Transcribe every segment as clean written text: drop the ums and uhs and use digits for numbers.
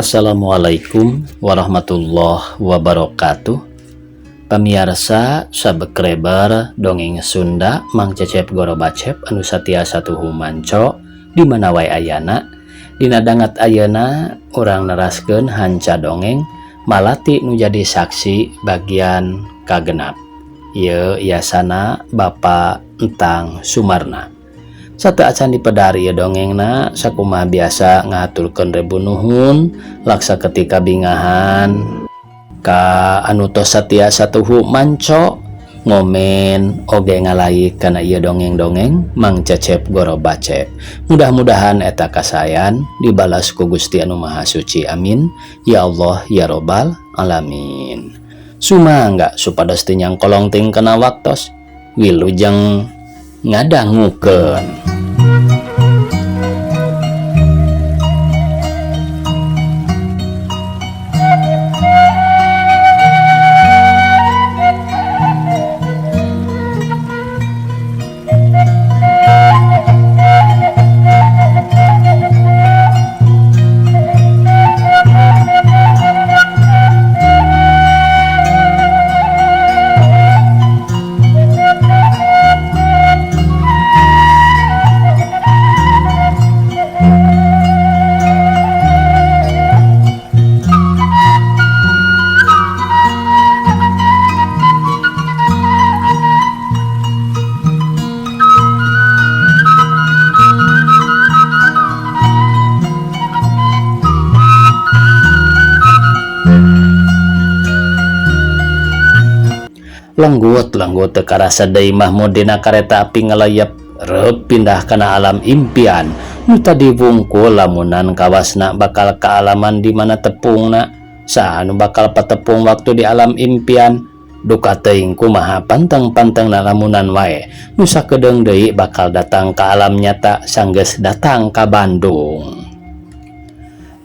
Assalamualaikum warahmatullahi wabarakatuh. Pamiarsa subscriber dongeng Sunda Mang Cecep Gorobacep anu satia satuhu manco di mana wae ayana. Dina dangat ayeuna urang neraskeun hanca dongeng Malati nu jadi saksi bagian kagenap. Ieu yasana Bapak Entang Sumarna. Sateuacan dipedar ieu dongengna sakumaha biasa ngahaturkeun rebu nuhun laksa ketika bingahan ka anu tos satia satuhu manco ngomen oge ngalaik kana ieu dongeng-dongeng Mang Cecep Gorobacep. Mudah-mudahan eta kasayan dibalas ku Gusti Anu Maha Suci, amin ya Allah ya Robbal alamin. Sumangga supados teu nyangkolong ting kana waktos wilujeng ngadangukeun. Lenggut lenggut teu karasa deui Mahmud dina kareta api ngelayep reup pindah kana alam impian nu tadi wungkul lamunan kawasna bakal kaalaman di mana tepungna saha nu bakal patepung waktu di alam impian duka teuing kumaha panteng-pantengna lamunan wae nu sakedeung deui bakal datang ka alam nyata sanggeus datang ka Bandung.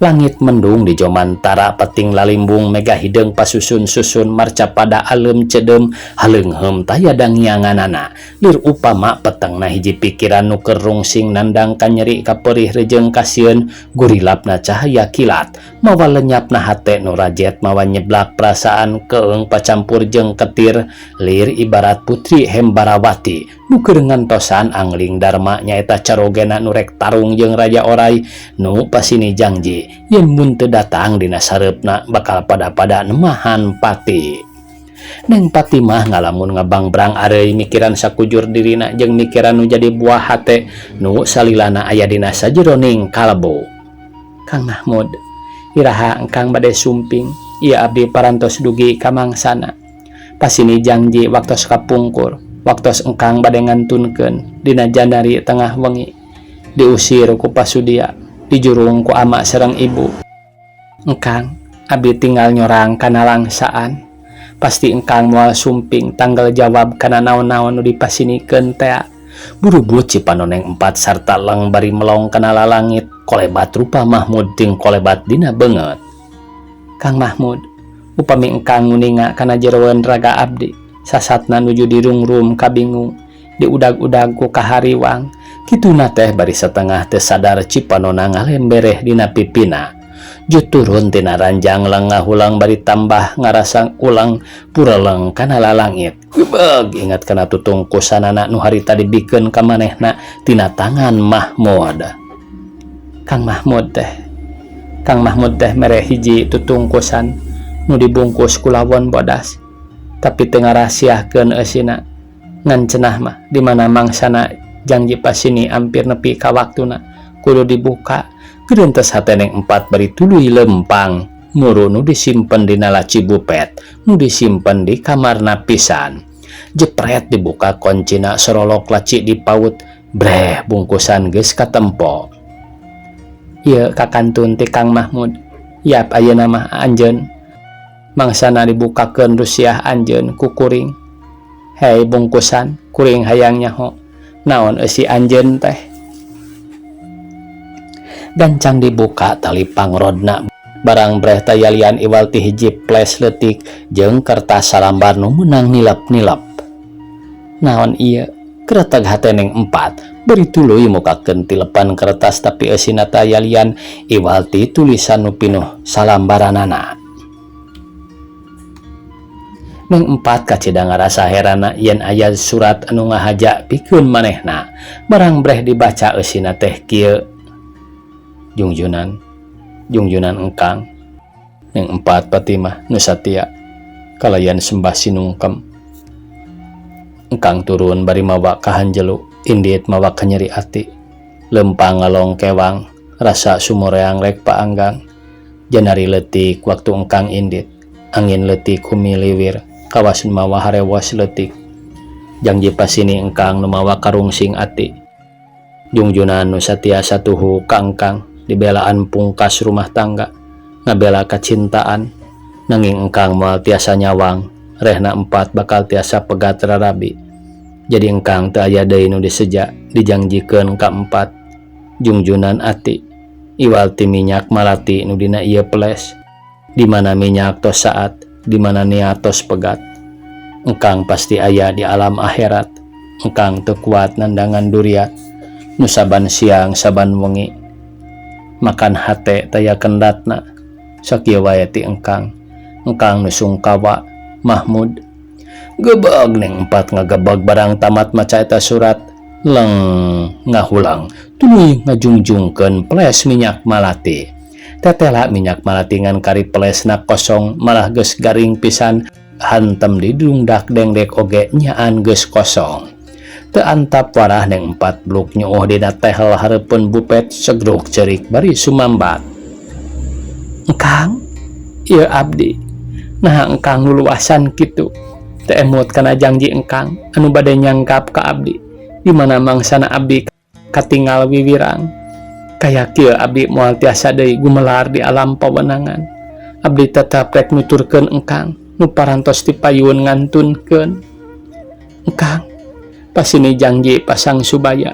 Langit mendung di Jomantara peting lalimbung mega hideung pasusun-susun marca pada alem cedem haleungheum taya dangianganana lir upama petengna hiji pikiran nu keur rungsing nandang kanyeri kaperih rejeung kasieun gurilapna cahaya kilat mawa lenyapna hate nu rajet mawa nyeblak perasaan keung pacampur jeung ketir lir ibarat putri Hembarawati nu keur ngantosan angling dharma nyaeta carogena nu rek tarung jeung Raja Orai nu pasini jangji yen mun teu datang dina sareupna bakal pada-pada nemahan pati. Neng Patimah ngalamun ngabangbrang areuy mikiran sakujur dirina jeung mikiran nu jadi buah hate nu salilana aya dina sajeroning kalbu. Kang Mahmud, iraha engkang bade sumping, ieu abdi parantos dugi ka mangsana. Pasini jangji waktos kapungkur, waktos engkang bade ngantunkeun dina janari tengah wengi. Diusir ku pasudia, dijurung ku ama sareng ibu. Engkang, abdi tinggal nyorang kana langsaan. Pasti engkang moal sumping tanggal jawab kana naon-naon nu dipasinikeun tea. Burubut Cipanoneng empat sarta leng bari melong kana lalangit, kolebat rupa Mahmud ting kolebat dina beungeut. Kang Mahmud, upami engkang nguninga kana jeroan raga abdi, sasatna nuju dirungrum kabingung, diudag-udag ku kahariwang. Kituna teh bari setengah teu sadar Cipanona ngalembereh dina pipina. Juturun tina ranjang leng ngahulang bari tambah ngarasang ulang pureleng kana lalangit. Gebeg ingat kana tutungkusanana nu harita dibikeun ka manehna tina tangan Mahmud. Kang Mahmud teh, Kang Mahmud teh mere hiji tutungkusan nu dibungkus ku lawon bodas. Tapi teu ngarasiahkeun eusina. Ngan cenah mah di mana mangsana jangji pasini ampir nepi ka waktuna kudu dibuka. Gerentes hateneng empat bari tuluy lempang muru nu disimpen dina laci bupet nu disimpen di kamarna pisan. Jepret dibuka koncina sorolok laci dipaut breh bungkusan geus katempo. Ieu kakantun ti Kang Mahmud. Yap ayeuna mah anjeun mangsana dibukakeun rusiah anjeun ku kuring. Hei bungkusan kuring hayang nyaho naon eusi anjeun teh. Gancang dibuka tali pangrodna barang breh tayalian iwal ti hiji flash leutik jeung kertas salambar nu meunang nilep-nilep. Naon ieu Kereteg hate Neng Empat bari tuluy mukakeun tilepan kertas, tapi eusina taya lian iwal ti tulisan nu pinuh salambaranana. Neng Empat kacida ngarasa herana yen aya surat anu ngahaja pikeun manehna. Barang breh dibaca, eusina teh kieu: "Jungjunan, jungjunan engkang, Neng Empat Fatimah nu satia kalayan sembah sinungkem. Engkang turun bari mawa kahanjelu, indit mawa kanyeri ati, lempang ngalong kewang, rasa sumoreang rek paanggang. Janari leutik waktu engkang indit, angin leutik humiliwir, kawas mawa harewos leutik. Jangji pasini engkang nu mawa karungsing ati. Jungjunan nu satia satuhu ka engkang, dibelaan pungkas rumah tangga, ngabela kacintaan, nanging engkang moal tiasa nyawang rehna Empat bakal tiasa pegat rarabi. Jadi engkang teu aya deui nu diseja dijangjikeun ka Empat, jungjunan ati, iwal ti minyak malati nu dina ieu peles. Di mana minyak tos saat, di mana niat tos pegat. Engkang pasti aya di alam akhirat. Engkang teu kuat nandangan duriat nu saban siang saban wengi makan hate taya kendatna. Sakieu wae ti engkang, engkang nu sungkawa, Mahmud." Gebeg Neng Empat ngagebeg barang tamat maca eta surat. Leng ngahulang tuluy ngajungjungkeun peles minyak malati. Tetela minyak malati ngan kari pelesna kosong, malah geus garing pisan. Hantem didungdak dengdek oge nyaan geus kosong. Teu antap warah Neng Empat bluk nyuuh dina tehel hareupeun bupet, segruk ceurik bari sumambat. "Engkang, ieu abdi. Nah, engkang luluasan kitu? Teu emut kana janji engkang anu bade nyangkap ka abdi di mana mangsana abdi katingal wiwirang? Kaya kieu abdi moal tiasa deui gumelar di alam pawenangan. Abdi tetep rek nuturkeun engkang nu parantos tipayun ngantunkeun. Engkang pasini janji pasang subaya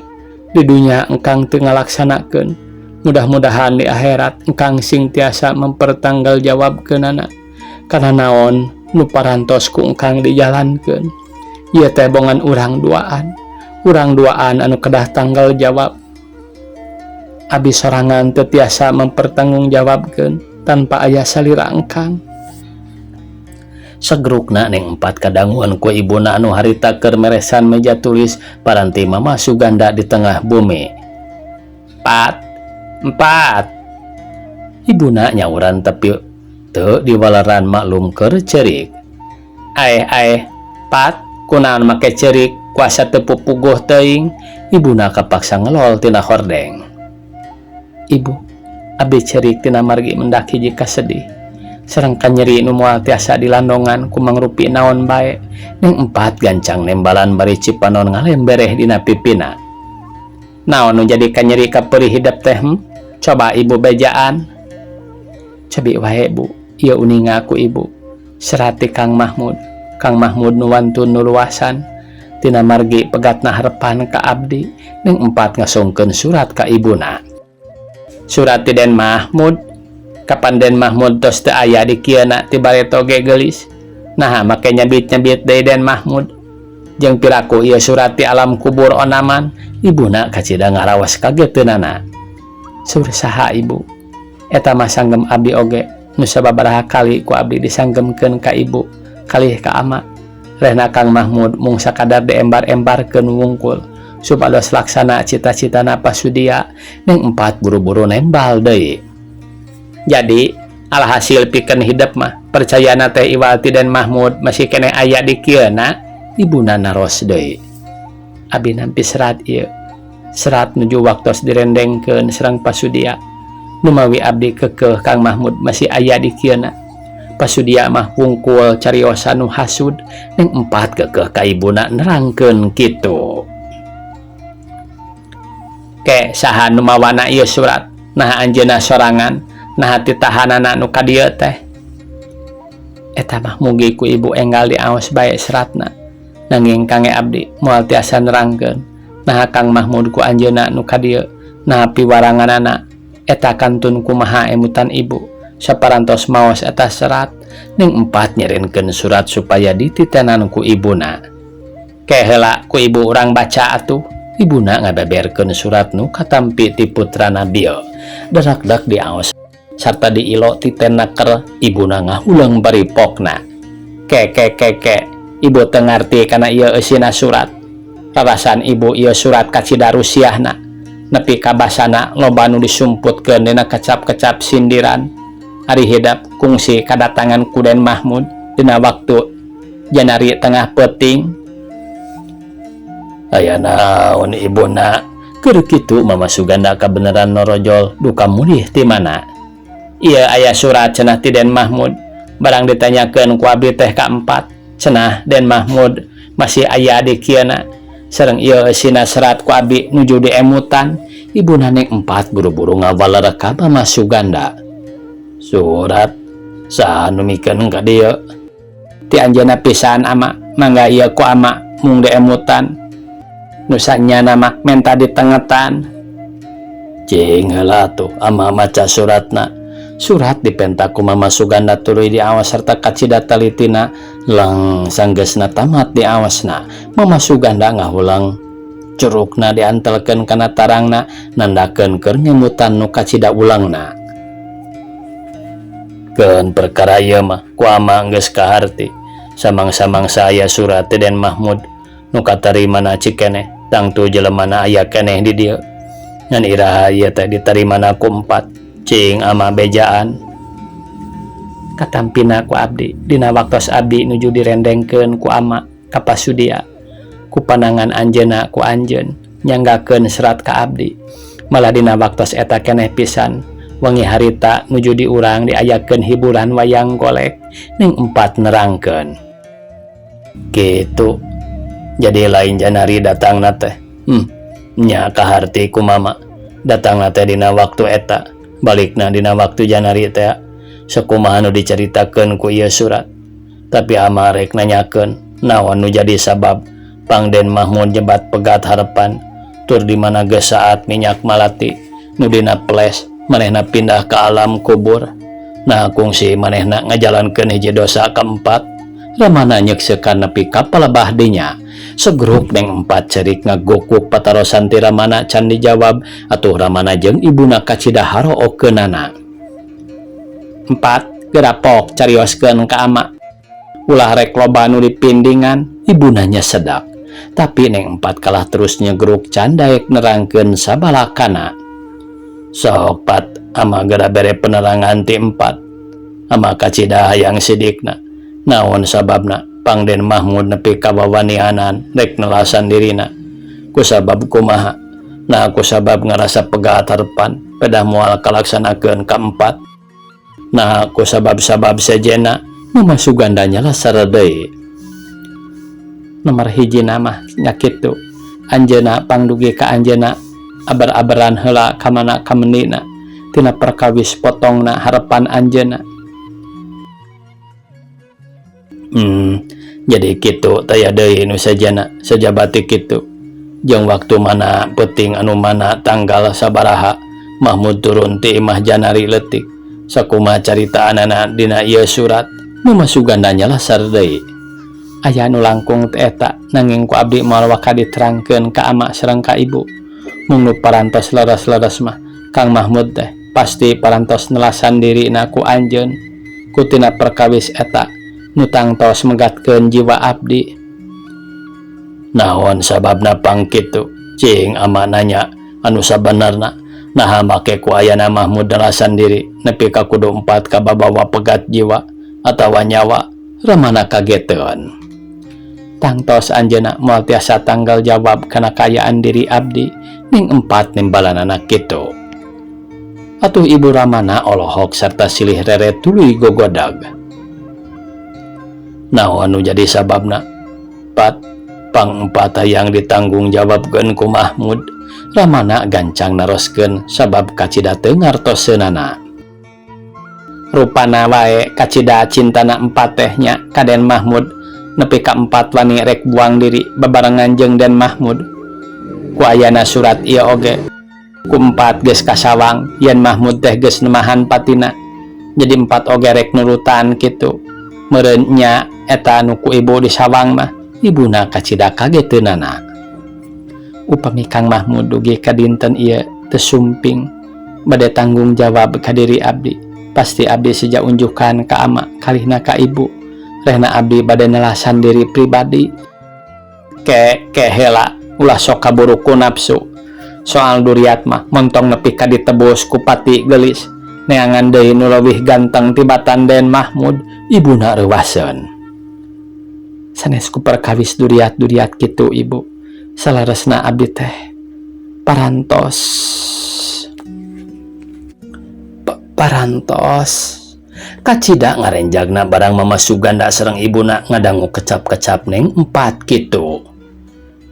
di dunya engkang teu ngalaksanakeun. Mudah-mudahan di akhirat engkang sing tiasa mempertanggungjawabkeunana kana naon nu parantos ku engkang dijalankeun. Ieu teh bongan urang duaan, urang duaan anu kedah tanggal jawab. Abi sorangan teu tiasa mempertanggungjawabkeun tanpa aya salira engkang." Segrukna Neng Empat kadanguan ku ibuna anu harita keur meresan meja tulis paranti Mama Suganda di tengah bumi. "Pat, Empat," ibuna nyauran, tapi teu diwaleran maklum keur ceurik. "Aeh, aeh, Pat, kunaon make ceurik? Kuasa teu pupuguh teuing?" Ibuna kapaksa ngelol tina hordeng. "Ibu, abdi ceurik tina margi mendak hiji kasedih sareng kanyeri nu moal tiasa dilandongan ku mangrupi naon bae." Neng Empat gancang nembalan bari cipanon ngalembereh dina pipina. "Naon nu jadi kanyeri kapeurih hidep teh, Coba ibu bejaan." "Cobi wae, Bu, ieu uninga ku ibu. Serat ti Kang Mahmud, Kang Mahmud nu wantun nuluasan tina margi pegatna harepan ka abdi." Neng Empat ngasongkeun surat ka ibuna. "Surat ti Den Mahmud? Kapan Den Mahmud tos teu aya di kieuna? Ti bareto ge geulis. Naha make nyabit-nyabit deui Den Mahmud? Jeung piraku ieu surat ti alam kubur onaman?" Ibuna kacida ngaraos kageteunana. "Sur saha, Ibu? Eta mah sanggem abdi oge nu sababaraha kali ku abdi disanggemkeun ka ibu kalih ka ama. Rehna Kang Mahmud mung sakadar diembar-embarkeun wungkul supados laksana cita-citana pasudia." Neng Empat buru-buru nembal deui. "Jadi alhasil pikeun hidep mah percayana teh iwal ti Den Mahmud masih keneh aya di kieuna?" Ibuna naros deui. "Abi nampi serat ieu, serat nuju waktos direndengkeun sareng pasudia. Numawi abdi kekeh Kang Mahmud masih aya di kieuna, pasudia mah wungkul cariosan nu hasud." Neng Empat kekeh ka ibuna nerangkeun kitu. "Ke saha nu mawana ieu surat? Nah, anjeunna sorangan? Nah, titahanana nu ka dieu teh?" "Eta mah mugi ku ibu enggal diaos bae seratna. Nanging kangge abdi moal tiasa nerangkeun nah Kang Mahmud ku anjeunna nu ka dieu. Nah, piwaranganana eta kantun kumaha emutan ibu saparantos maos eta serat." Neng Empat nyerenkeun surat supaya dititenan ku ibuna. Ke heula ku ibu urang baca atuh. Ibuna ngabeberkeun surat nu katampi ti putrana Bil. Darakdak diaos sarta diilo ti tenaker ibuna ngahuleung baripokna. Ke ke ke ke ibu teu ngarti kana ieu eusina surat. Rarasan ibu ieu surat kacida rusiahna. Nepi ka basana loba nu disumputkeun dina kecap-kecap sindiran. Ari hidep kungsi kadatangan ku Den Mahmud dina waktu Janari tengah peuting. Aya naon ibuna? Keur kitu Mama Suganda kabeneran norojol duka mulih ti mana. Ieu aya surat cenah ti Den Mahmud. Barang ditanyakeun ku abdi teh kaempat. Cenah Den Mahmud masih aya di kieuna. Sareng ieu eusina serat ku abdi nuju diemutan. Ibuna Neng Empat buru-buru ngawaler ka Mama Suganda. Surat saha nu mikeun ka dieu? Ti anjeunna pisan ama, mangga ieu ku ama mung diemutan. Nu sanyana mah menta ditengetan. Cing heula atuh ama maca suratna. Surat dipenta ku Mama Suganda tuluy diawas serta kacida talitina lang sanggeusna tamat diawasna. Mama Suganda ngahulang curugna diantelkeun kana tarangna nandakeun keur nyemutan nu kacida ulangna. Keun perkara ieu mah ku ama geus kaharti. Samang-samang aya surat ti Den Mahmud nu katarimana cikeneh tangtu jelemana aya keneh di dieu. Ngan iraha ieu teh ditarimana ku empat cing ama bejaan. Katampina ku abdi dina waktos abdi nuju direndengkeun ku ama ka pasudia. Ku panangan anjeunna ku anjeun nyanggakeun serat ka abdi. Malah dina waktos eta keneh pisan wengi harita nuju di urang diayakeun hiburan wayang golek Ning Empat nerangkeun. Kitu. Jadi lain Janari datangna teh. Nya kaharti ku mama. Datangna teh dina waktu eta, balikna dina waktu Janari teh. Sakumaha nu dicaritakeun ku ieu surat. Tapi ama rek nanyakeun naon nu jadi sabab Pang Den Mahmud nyebat pegat harepan tur di mana geus saat minyak malati nu dina flash manehna pindah ka alam kubur. Nah kungsi manehna ngajalankeun hiji dosa kaempat. Ramana nyekseukan nepi ka palebah dinya. Segruk Neng Empat cerik ngagukuk patarosan ti Ramana can dijawab atuh Ramana jeung ibuna kacida harookeunana. Empat gerapok carioskeun ka ama. Ulah rek loba nu dipindingan ibuna nyesedak. Tapi Neng Empat kalah terus nyegruk can daek nerangkeun sabalakana. Sok Pat ama geura bere penerangan ti Empat. Ama kacida hayang sidikna. Naon sababna Pang Den Mahmud nepi ka wawanianan rek nelasan dirina. Kusabab kumaha? Nah kusabab ngarasa pegat harepan pedah moal kalaksanakeun kaempat. Nah kusabab-sabab sejenna Mama Suganda nyalasar deui. Nomor hiji mah nya kitu. Anjeunna pangdugi ka anjeunna aber-aberan heula ka mana kamendina tina perkawis potongna harepan anjeunna. Jadi kitu taya deui nu sejenna sajabati kitu. Jeung waktu mana peuting anu mana tanggal sabaraha Mahmud turun ti imah Janari leutik. Sakumaha caritaanana dina ieu surat Mama Suganda nyalasar deui. Aya nu langkung ti eta nanging ku abdi moal waka diterangkeun ka ama sareng ka ibu. Mung nu parantos leres-leres mah Kang Mahmud teh pasti parantos nelasan dirina ku anjeun ku tina perkawis eta nu tangtos megatkeun jiwa abdi. Naon sababna pang kitu? Cing ama nanya anu sabenarna. Naha make ku ayana Mahmud nelasan diri nepi ka kudu empat kababawa pegat jiwa atawa nyawa. Ramana kageteun. Tangtos anjeunna moal tiasa tanggal jawab kana kaayaan diri abdi Ning Empat nimbalanana kitu. Atuh ibu Ramana olohok sarta silih rere tuluy gogodag. Naon nu jadi sababna? Pat pang empat hayang ditanggung jawabkeun ku Mahmud. Ramana gancang naroskeun sabab kacida teu ngartoseunana. Rupana wae kacida cintana Empat teh nya ka Den Mahmud nepi ka empat wani rek buang diri babarengan jeung Den Mahmud. Ku ayana surat ieu oge ku empat geus kasawang yen Mahmud teh geus nemahan patina. Jadi empat oge rek nurutan kitu. Meureun nya eta nu ku ibu disawang mah. Ibuna kacida kageteunana. Upami Kang Mahmud dugi ka dinten ieu teu sumping bade tanggung jawab ka diri abdi, pasti abdi seja unjukan ka ama kalihna ka ibu. Rehna abdi bade nelasan diri pribadi. Ke ke heula ulah sok kaburu ku nafsu. Soal duriat mah montong nepi ka ditebus ku pati geulis. Neangan deui nu leuwih ganteng tibatan Den Mahmud, ibuna reuwaseun. Sanes ku perkawis duriat-duriat kitu ibu. Saleresna abdi teh parantos parantos kacida ngarenjagna barang Mama Suganda sareng ibuna ngadangu kecap-kecap Neng Empat kitu.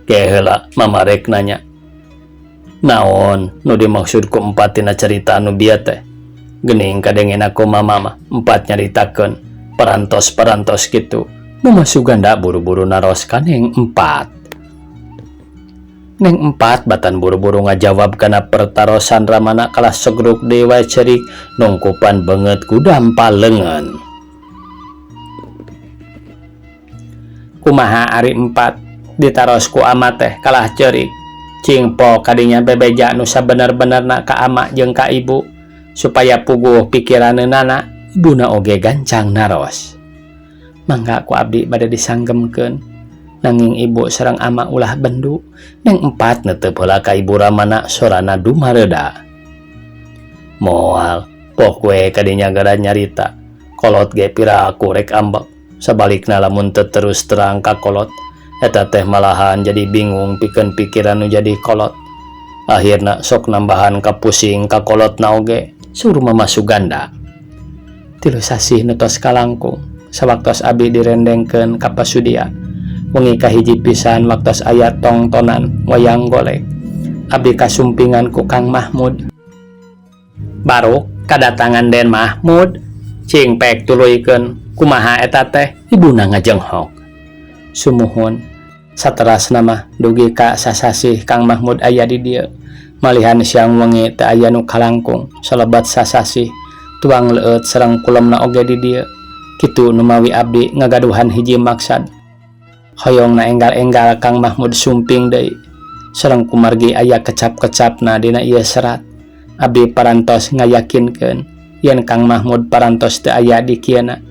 Ke heula Mama rek nanya. Naon nu dimaksud ku Empat tina carita anu bieu teh? Geuning kadengena ku Mama mah Empat nyaritakeun parantos-parantos kitu. Mama Suganda buru-buru naros ka Neng Empat. Neng Empat batan buru-buru ngajawab kana pertarosan ramana kalah segruk deui wae ceurik nungkupan beungeut ku dampal leungeun. Kumaha ari Empat ditaros ku ama teh kalah ceurik. Cing po kadinya bebeja nu sabener-benerna ka ama jeung ka ibu supaya puguh pikiraneunana, ibuna oge gancang naros. Mangga ku abdi bade disanggemkeun. Nanging ibu sareng ama ulah bendu. Neng Empat netep heula ka ibu ramana sorana dumareuda. Moal, pok we kadinya gara nyarita. Kolot ge piraku rek ambek. Sabalikna lamun teu terus terang ka kolot, eta teh malahan jadi bingung pikeun pikiran nu jadi kolot. Akhirna sok nambahan kapusing ka kolotna oge, saur Mama Suganda. 3 sasih nu tos kalangkung, sawaktos abi direndengkeun ka pasudia. Wengi kahiji pisan waktos aya tongtonan wayang golek. Abdi kasumpingan ku Kang Mahmud. Baruk kadatangan Den Mahmud, cing pek tuluykeun kumaha eta teh, ibuna ngajenghok. Sumuhun saterasna mah dugi ka sasasih Kang Mahmud aya di dieu. Malihan siang wengi teu aya nu kalangkung, salebat sasasih tuang leueut sareng kulemna oge di dieu. Kitu numawi abdi ngagaduhan hiji maksad. Hoyong na enggal-enggal Kang Mahmud sumping deui. Sareng kumargi aya kecap-kecapna dina ieu serat. Abdi parantos ngayakinkeun yen Kang Mahmud parantos teu aya di kieuna.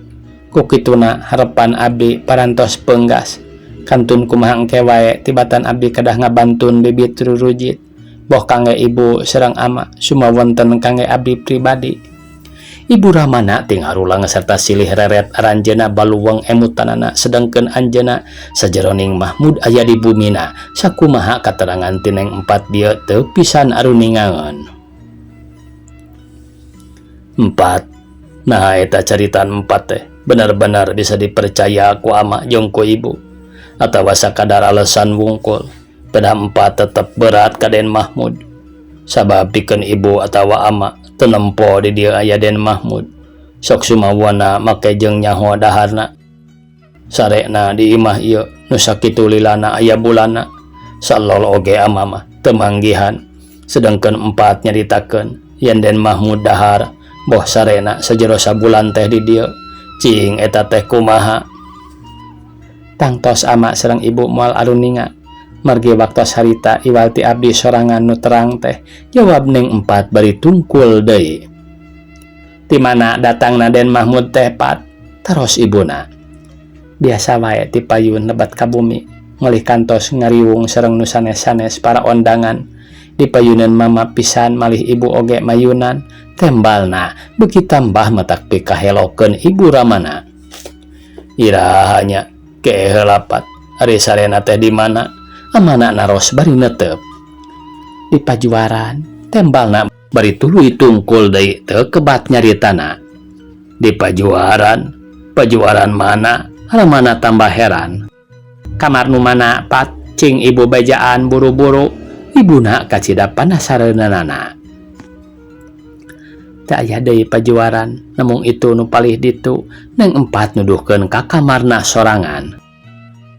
Ku kituna harepan abdi parantos peunggas. Kantun kumaha engke wae tibatan abdi kedah ngabantun bibit rurujit. Boh kangge ibu sareng ama sumawonten kangge abdi pribadi. Ibu Ramana tingharulang serta silih reret aranjeuna baluweng emutanana sedengkeun anjeuna sajeroning Mahmud aya di bumina sakumaha katerangan ti Neng Empat dieu teu pisan aruningaeun. Empat. Nah eta caritaan Empat teh benar-benar bisa dipercaya ku ama jeung ku ibu atawa sakadar alasan wungkul. Pedah Empat tetep berat ka Den Mahmud. Sabab pikeun ibu atawa ama teu nempo di dieu aya Den Mahmud. Sok sumawana make jeung nyaho daharna. Sarena di imah ieu nu sakitu lilana aya bulana. Salol oge ama mah teu manggihan. Sedengkeun Empat nyaritakeun yen Den Mahmud dahar boh sarena sajero sabulan teh di dieu. Cing eta teh kumaha? Tangtos ama sareng ibu moal aruninga. Margi waktos harita iwal ti abdi sorangan nu terang teh, jawab Neng Empat bari tungkul deui. Ti mana datangna Den Mahmud teh Pat? Taros ibuna. Biasa wae ti payun lebat ka bumi, ngelih kantos ngariwung sareng nu sanes-sanes para ondangan. Di payunan mama pisan malih ibu oge mayunan, tembalna beuki tambah matak pikahelokeun ibu ramana. Iraha nya ke heula Pat, ari sarena teh di mana? Amana naros bari netep. Di pajuaran, tembalna bari tuluy tungkul deui teu kebat nyaritana. Di pajuaran, pajuaran mana? Ramana tambah heran. Kamar nu mana Pat? Cing ibu bejaan buru-buru. Ibuna kacida panasareunana. Teu aya deui pajuaran, namung itu nu palih ditu, Neng Empat nuduhkeun ka kamarna sorangan.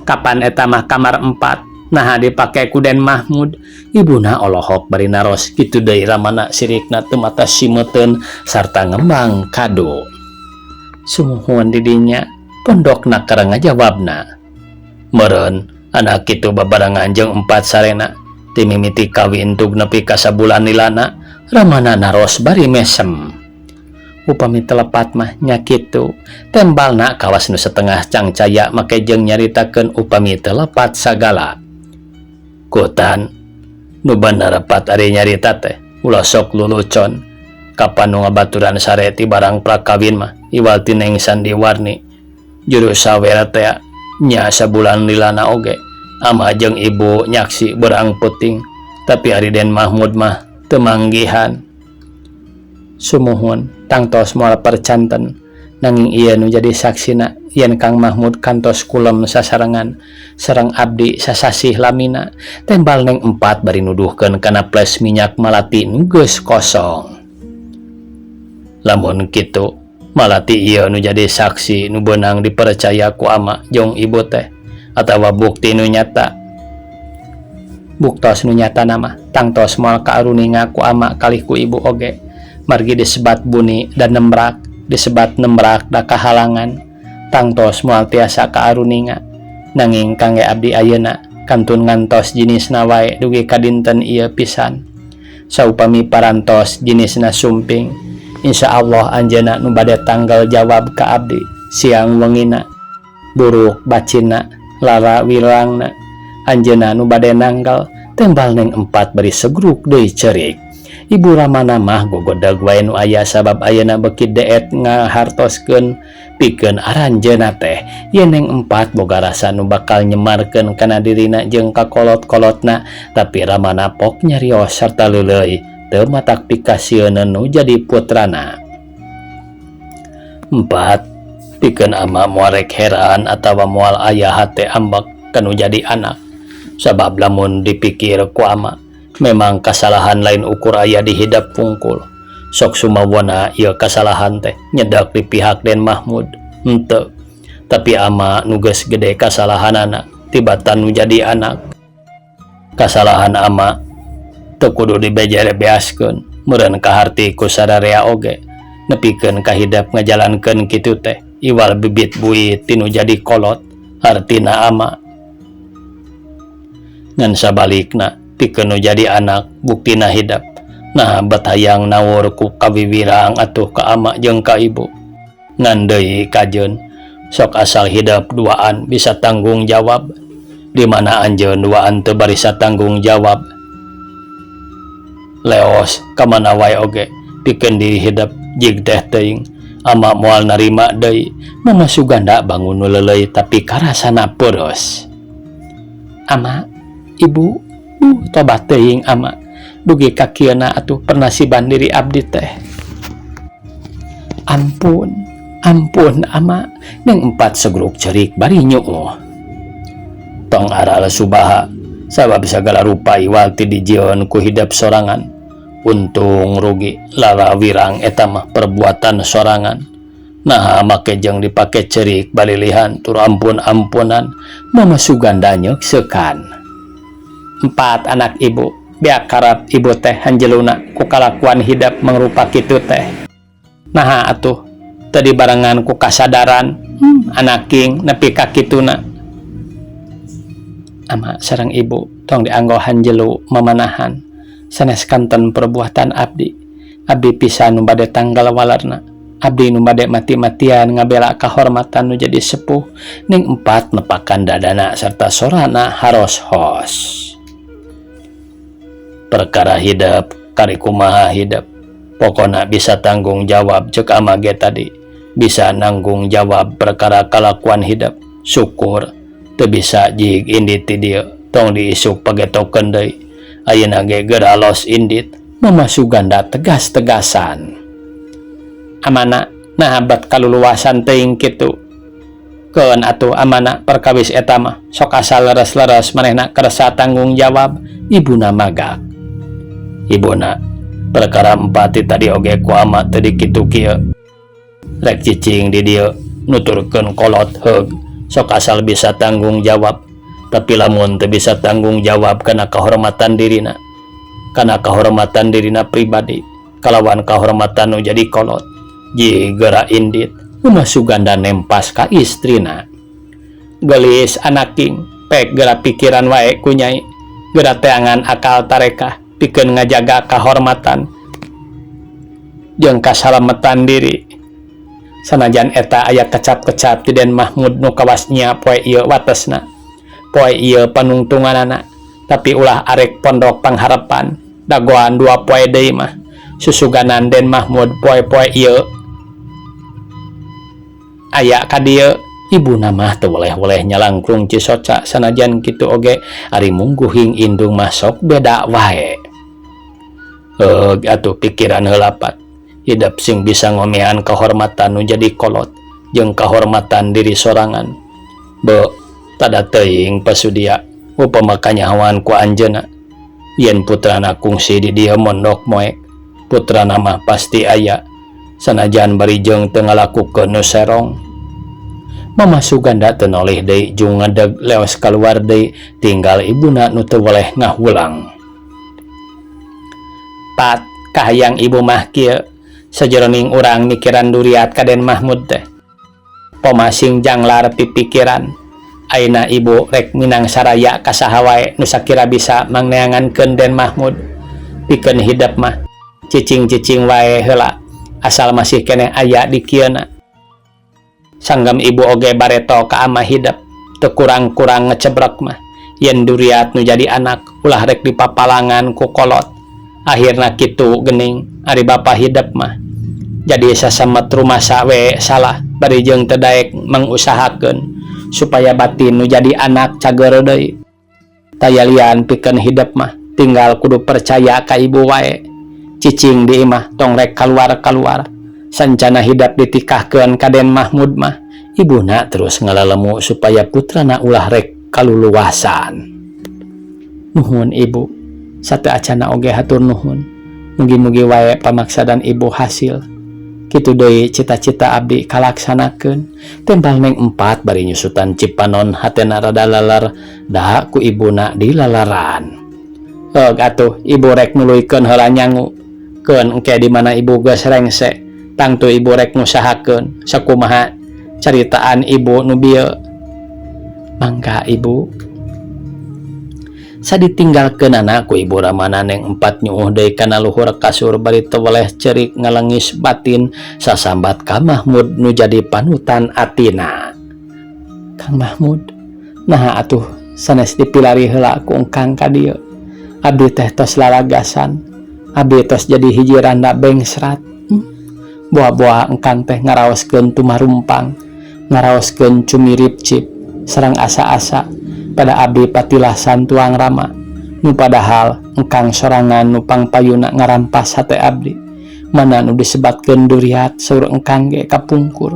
Kapan eta mah kamar Empat? Naha dipake ku Den Mahmud? Ibuna olohok bari naros kitu deui ramana sirikna teu mata simeuteun sarta ngembang kado. Sumuhun di dinya, pondokna keur ngajawabna. Meureun anak kitu babarengan jeung Empat sarena ti mimiti kawin tug nepi ka sabulan lilana, Ramana naros bari mesem. Upami teu lepat mah nya kitu, tembalna kawas nu setengah cangcaya make jeung nyaritakeun upami teu lepat sagala. Kutan, nu bener Pat ari nyarita teh, ulah sok lulucon. Kapan nu ngabaturan sare ti barang prakawin mah iwal ti Neng Sandiwarni. Juru sawer teh nya sabulan lilana oge ama jeung ibu nyaksi berang puting, tapi ari Den Mahmud mah teu manggihan. Sumuhun tangtos moal percanten, nanging ieu nu jadi saksina yen Kang Mahmud kantos kulem sasarengan sareng abdi sasasih lamina, tembal Neng Empat bari nuduhkeun kana ples minyak malati nu geus kosong. Lamun kitu malati ieu nu jadi saksi nu beunang dipercaya ku ama jeung ibu teh atawa bukti nu nyata. Buktos nu nyatana mah tangtos moal kaaruninga ku ama kalih ku ibu oge, margi disebat buni dan nembrak, disebat nembrak da kahalangan, tangtos moal tiasa kaaruninga. Nanging kangge abdi ayeuna kantun ngantos jinisna wae dugi ka dinten ieu pisan. Saupami parantos jinisna sumping, insyaallah anjeunna nu bade tanggal jawab ka abdi siang wengina, buruk bacina, lara wirangna, anjeunna nu bade nanggal, tembal Neng Empat bari segruk deui ceurik. Ibu Ramana mah gogodeg wae nu aya sabab ayeuna beuki deet ngahartoskeun pikeun aranjeunna teh yen Neng Empat boga rasa nu bakal nyemarkeun kana dirina jeung kakolot-kolotna, tapi Ramana pok nyarios sarta leuleuy teu matak pikasieun nu jadi putrana. Empat, pikeun ama moal rek heran atawa moal aya hate ambek kanu jadi anak, sabab lamun dipikir ku ama memang kasalahan lain ukur aya di hidap pungkul. Sok sumawona ieu kasalahan teh nyedak di pihak Den Mahmud henteu, tapi ama nu geus gede kasalahanana tibatan nu jadi anak. Kasalahan ama teu kudu dibejer-beaskeun, meureun kaharti ku sararea oge nepikeun ka hidap ngajalankeun kitu teh iwal bibit buit tinu jadi kolot hartina ama. Ngan sabalikna pikeun nu jadi anak buktina hidap nah bet hayang nawur ku kawiwirang atuh ka ama jeung ka ibu. Ngan deui kajeun sok asal hidap duaan bisa tanggung jawab, di mana anjeun duaan teu barisa tanggung jawab. Leos ka mana wae oge pikeun diri hidap jig teh teuing ama moal narima deui. Mama Suganda bangun nu leuleuy tapi karasana peureuss. Ama, ibu, tobat teuing ama, dugi ka kieuna atuh pernasiban diri abdi teh. Ampun, ampun ama, Neng Empat segruk cerik bari nyuuh. Tong aral subaha, sabab sagala rupa iwal ti dijieun ku hidep sorangan. Untung rugi lara wirang eta mah perbuatan sorangan. Naha make jeung dipake cerik balilihan tur ampun-ampunan. Mama Suganda nyeuksekan. Empat anak ibu, beak karap ibu teh hanjeluna ku kalakuan hidap mangrupa kitu teh. Naha atuh teu dibarengan ku kasadaran, anak king nepi ka kituna. Ama sareng ibu tong dianggo hanjelu mamanahan sanes kanten perbuatan abdi. Abdi pisan nu bade tanggal walerna. Abdi nu bade mati-matian ngabela kahormatan nu jadi sepuh. Neng Empat nepakan dadana serta sorana haros-hos. Perkara hidep kari kumaha hidep, pokona bisa tanggung jawab cek ama ge tadi. Bisa nanggung jawab perkara kalakuan hidep, syukur teu bisa jig indit ti dieu, tong diisuk pagetokeun deui. Ayeuna ge geura los indit. Mama Suganda tegas-tegasan. Amana nah bat kaluluasan teuing kitu. Keun atuh amana perkawis eta mah sok asal leres-leres manehna kersa tanggung jawab. Ibuna magak. Ibuna perkara Empat ti tadi oge ku ama teu dikitu kieu. Rek cicing di dieu nuturkeun kolot heug, sok asal bisa tanggung jawab. Tapi lamun teu bisa tanggung jawab kana kehormatan dirina, kana kehormatan dirina pribadi, kalawan kehormatan nu jadi kolot, ji geura indit. Mama Suganda nempas ka istrina. Geulis anaking, pek geura pikiran wae ku Nyai. Geura teangan akal tarekah pikeun ngajaga kahormatan jeung kasalametan diri. Sanajan eta aya kecap-kecap ti Den Mahmud nu kawas nya poe ieu watesna. Poe ieu panungtunganana, tapi ulah arek pondok pangharepan dagoan dua poe deui mah. Susuganan Den Mahmud poe-poe ieu aya ka dieu. Ibuna mah teu weleh-weleh nyalangkrung cisoca sanajan kitu oge ari mungguhing indung mah sok beda wae. Heug atuh pikiran heula pat. Hidep sing bisa ngomean kahormatan nu jadi kolot jeung kahormatan diri sorangan. Beuh, tada teuing pasudia upama kanyahoan ku anjeunna. Yen putrana kungsi di dieu mondok moek, putrana mah pasti aya sanajan bari jeung teu ngalakukeun nu serong. Mama Suganda teu noleh deui jung ngadeg leos kaluar deui tinggal ibuna nu teu weleh ngahulang. Pat, kahayang ibu mah kieu, sajeroning urang mikiran duriat ka Den Mahmud teh. Pomasing janglar pipikiran. Ayeuna ibu rek minang saraya ka saha wae nu sakira bisa mangneangankeun Den Mahmud. Pikeun hidep mah cicing-cicing wae heula asal masih keneh aya di kieuna. Sanggem ibu oge bareto ka ama hidep teu kurang-kurang ngecebrek mah yen duriat nu jadi anak ulah rek dipapalangan ku kolot. Akhirna kitu geuning ari bapa hidep mah. Jadi sasemet rumasa we salah bari jeung teu daek mangusahakeun supaya batin nu jadi anak cager deui. Taya lian pikeun hidep mah tinggal kudu percaya ka ibu wae. Cicing di imah tong rek kaluar-kaluar. Sancana hidep ditikahkeun ka Den Mahmud mah ibuna terus ngalalemu supaya putrana ulah rek kaluluwasan. Nuhun ibu, sateu acana oge hatur nuhun. Mugi-mugi wae pamaksadan ibu hasil. Kitu deui cita-cita abdi kalaksanakeun. Tembal Neng Empat bari nyusutan cipanon hatena rada lalar da ku ibuna dilalaran. Heug atuh ibu rek nuluykeun heula nyangu. Keun engke di mana ibu geus rengse. Tangtu ibu rek ngusahakeun sakumaha caritaan ibu nu bieu. Mangga ibu. Saditinggalkeunana ku ibu ramana Neng Empat nyuuh deui kana luhur kasur bari teu weleh ceurik ngalengis batin sasambat ka Mahmud nu jadi panutan atina. Kang Mahmud, naha atuh sanes dipilari heula ku engkang ka dieu. Abdi teh tos lalagasan. Abdi tos jadi hiji randa bengsrat. Boa-boa engkang teh ngaraoskeun tumarumpang, ngaraoskeun cumirip cip, sareng asa-asa pada abdi patilasan tuang rama. Nu padahal engkang sorangan nu pangpayuna ngarampas hate abdi. Mana nu disebatkeun duriat saur engkang ge kapungkur.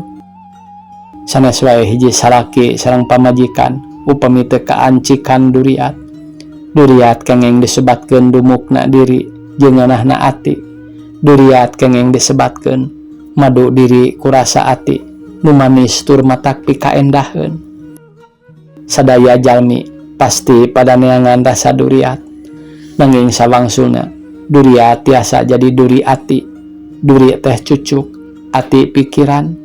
Sanes wae hiji salaki sareng pamajikan upami teu kaancikan duriat. Duriat kengeng disebatkeun dumukna diri jeung ngeunahna ati. Duriat kengeng disebatkeun madu diri kurasa ati nu manis tur matak pikaendaheun. Sadaya jalmi pasti pada neangan rasa duriat. Nanging sawangsulna duriat tiasa jadi duri ati. Duri teh cucuk, ati pikiran.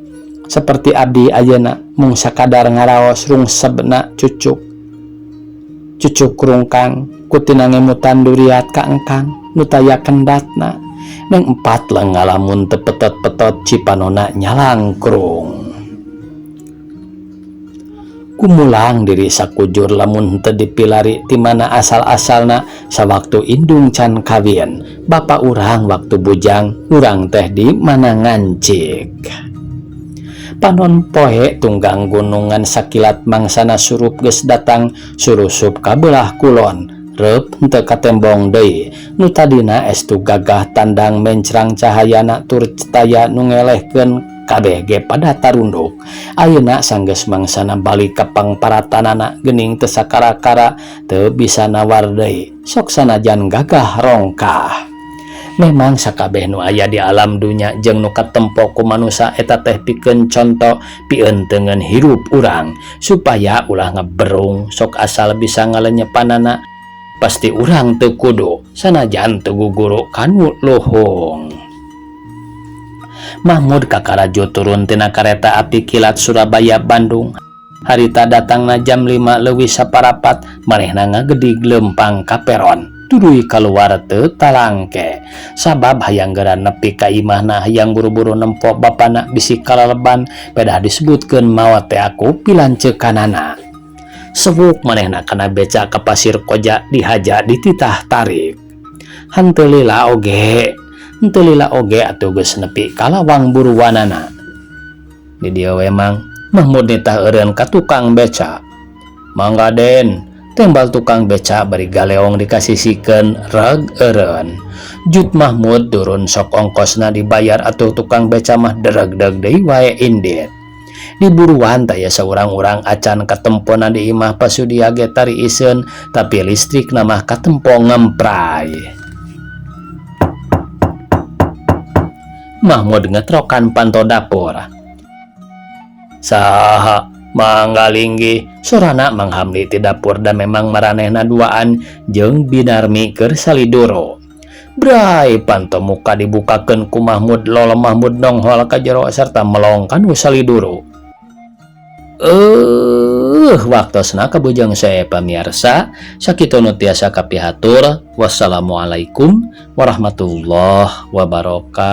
Seperti abdi ayeuna mung sakadar ngaraos rungsebna cucuk. Cucuk rungkang kutina ngemutan duriat ka engkang nu taya kendatna. Neng Empat leng ngalamun teu petot-petot cipanona nyalangkrung. Kumulang diri sakujur lamun henteu dipilari ti mana asal-asalna sawaktu indung can kawin. Bapa urang waktu bujang urang teh di mana ngancik. Panon poe tunggang gunungan sakilat mangsana surup geus datang surusup ka belah kulon. Reup henteu katembong deui. Nu tadina estu gagah tandang mencrang cahayana tur taya nu ngelehkeun kabeh ge pada tarunduk. Ayeuna sanggeus mangsana balik ka pangparatanana geuning teu sakara-kara teu bisa nawar deui. Sok sanajan gagah rongkah. Memang sakabeh nu aya di alam dunya jeung nu katempo ku manusa eta teh pikeun conto pientengeun hirup urang supaya ulah ngeberung sok asal bisa ngalenyepanana. Pasti urang teu kudu sanajan teu guguru kanu luhung. Mahmud kakaraju turun tina kareta api kilat Surabaya Bandung. Harita datangna jam 5 leuwih saparapat, manehna ngagedig leumpang ka peron. Tuluy kaluar teu talangke. Sabab hayang geura nepi ka imahna hayang buru-buru nempo bapana bisi kalaleban pedah disebutkeun maot teh aku pilanceukanana. Sewuk manehna kana beca ka Pasir Koja dihaja dititah tarik. Henteu lila oge, henteu lila oge atuh geus nepi ka lawang buruanana. Di dieu we Mang, Mahmud nitah eureun ka tukang beca. Mangga Den, tembal tukang beca bari galeong dikasisikeun reg eureun. Jut Mahmud turun sok ongkosna dibayar atuh tukang beca mah deregdeg deui wae indit. Di buruan taya saurang-urang acan katempona di imah pasudia ge tari iseun, tapi listrik mah katempo ngempray. Mahmud ngetrokan panto dapur. Saha mangga linggih sorana Mang Hamli ti dapur da memang maranehna duaan jeung Binarmi keur saliduro. Bray panto muka dibukakeun ku Mahmud lolo Mahmud nonghol ka jero sarta melong kanu saliduro. Waktosna kabujang saya pamirsa sakitu nu tiasa kapihatur. Wassalamualaikum warahmatullahi wabarakatuh.